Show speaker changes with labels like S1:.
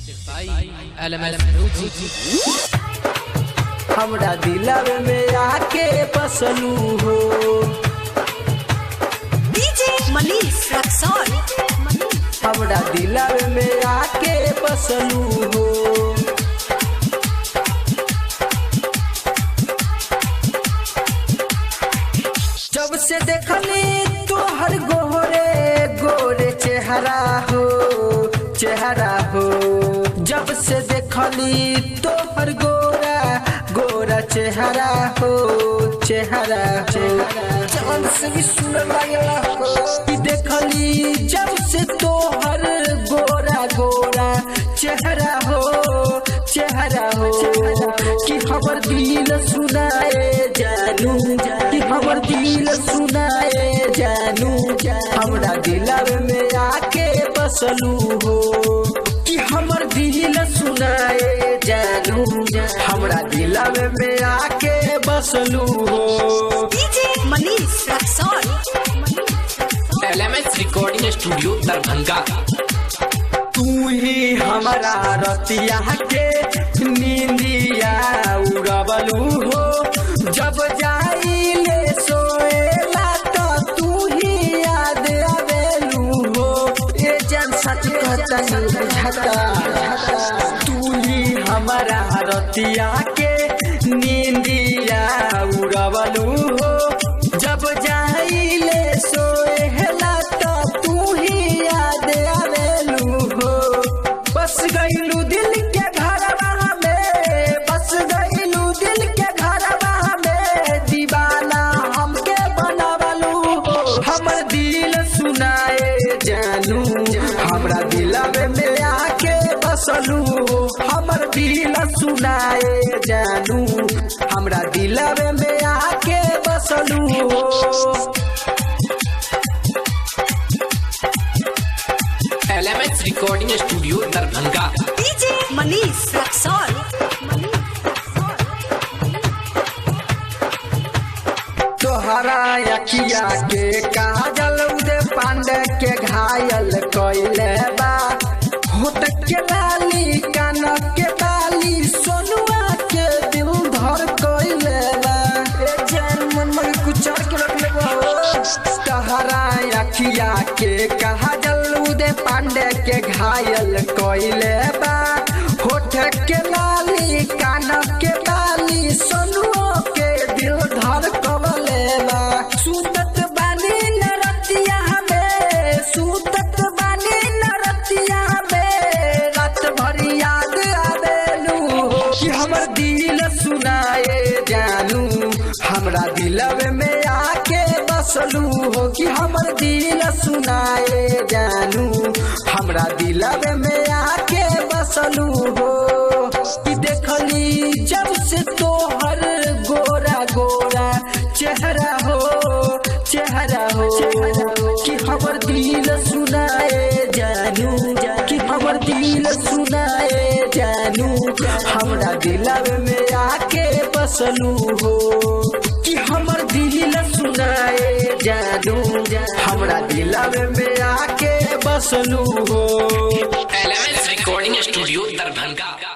S1: LMS Music।
S2: हमरा दिलवे में आके बसलू हो।
S3: डीजे मनीष रक्सौल।
S2: हमरा दिलवे में आके बसलू हो। जब से देखली तोहर गोरे गोरे चेहरा हो, चेहरा हो। जब से देखली तोहर गोरा गोरा चेहरा हो, चेहरा हो। चांद से भी सुंदर लागेला हो। कि देखली जब से तोहर गोरा गोरा चेहरा हो, चेहरा हो। कि हमर दिल सुनाए जानू, कि हमर दिल सुनाए जानू। हमरा दिलवे में आके बसलू हो। कि हमर दिल सुनाए जानू, हमरा दिलवे में आके बसलू हो।
S3: DJ Manish Raxaul.
S1: LMS Recording Studio Darbhanga.
S2: तू ही हमारा रतिया के नींदिया उड़बलू हो। जब जाइले सोएला तो तू ही याद आवेलू हो। ए जान सच कहता नहीं बुझाता। तू ही हमारा रतिया के नींदिया उड़बलू हो। जब जाइले सोएला तो तू ही याद आवेलू हो। बस गईलू दिल के घरवा में, बस गईलू दिल के घरवा में। दीवाना हमके बनावलू हो। हमर दिल सुनाए जानू, हमरा दिलवे में आके बसलू हो। हमर दिल सुनाए जानू, हमरा दिलवे में आके बसलू हो।
S1: LMS Recording Studio Darbhanga.
S3: DJ Manish Raxaul.
S2: तोहरा अखिया के काजल उदय पांडे के घायल कैले बा। होठ के लाली कान के बाली सोनुआ के दिल धर कैले बा। ए जान मन में कुचर के रख ले। तोहरा अखिया के काजल उदय पांडे के घायल कैले बा। होठ के लाली कान के बाली सोनुआ के दिल धर कवले बा। सुतत बानी नरतिया में, सुतत बानी नरतिया में। रात भर याद आवेलू हो। कि हमर दिल सुनाए जानू, हमरा दिलवे में आके बसलू हो। कि हमर दिल सुनाए जानू, हमरा दिलवे में आके बसलू हो। कि देखली जब से तोहर गोरा गोरा चेहरा हो, चेहरा हो। कि हमर दिल सुनाए जानू, कि हमर दिल सुनाए जानू। हमरा दिलवे में आके बसलू हो। कि हमर दिल सुनाए जानू, हमरा दिलवे में आके बसलू हो।
S1: LMS Recording Studio Darbhanga.